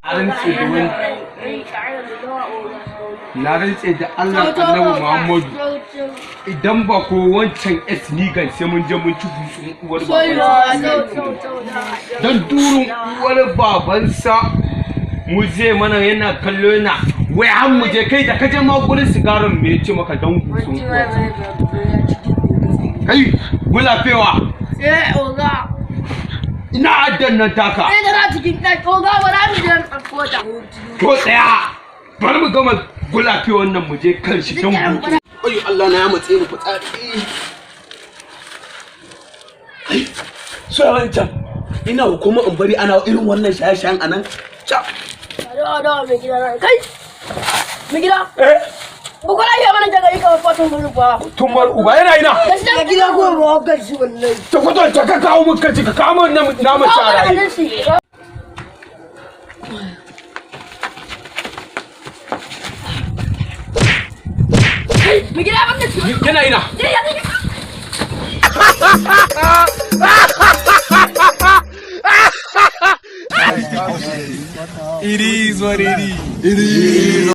Na rantse da wani, na rantse da Allah Annabi Muhammadu, idan ba ko wancan S nigan, sai mun je mun ci butsun uwar babansa don durun uwar babansa. Mu je mana, yana kallo, yana wai har mu je. Kai da ka je ma gurin sigarin, me ya ce maka don butsun uwarsa? Kai gulafewa. Eh, oga. Ina addan nan taka? Sai da na cikin ɗaki, oga, ba za mu je ɗauko ta. To tsaya, bari mu gama gulafe wannan, mu je kan shi don butsun. Oyo Allah na, ya matse ni fitsari. Ai, so wancan ina hukuma in bari ana irin wannan shaye-shayen a nan. Ca. Dawa dawa, mai gida na. Kai! Mai gida! Eh? Bukola ya mana daga yi kamar fatan gurin fa. Tumar uba, yana ina? Gashi gida ko ruwa gashi wallahi. Ta kwato ta, ka kawo mun kaci, ka kawo mun naman Kawo mana sharaye. hannun shi. Kai, mai gida, wannan shi. Yana ina? Ya. It is what it is.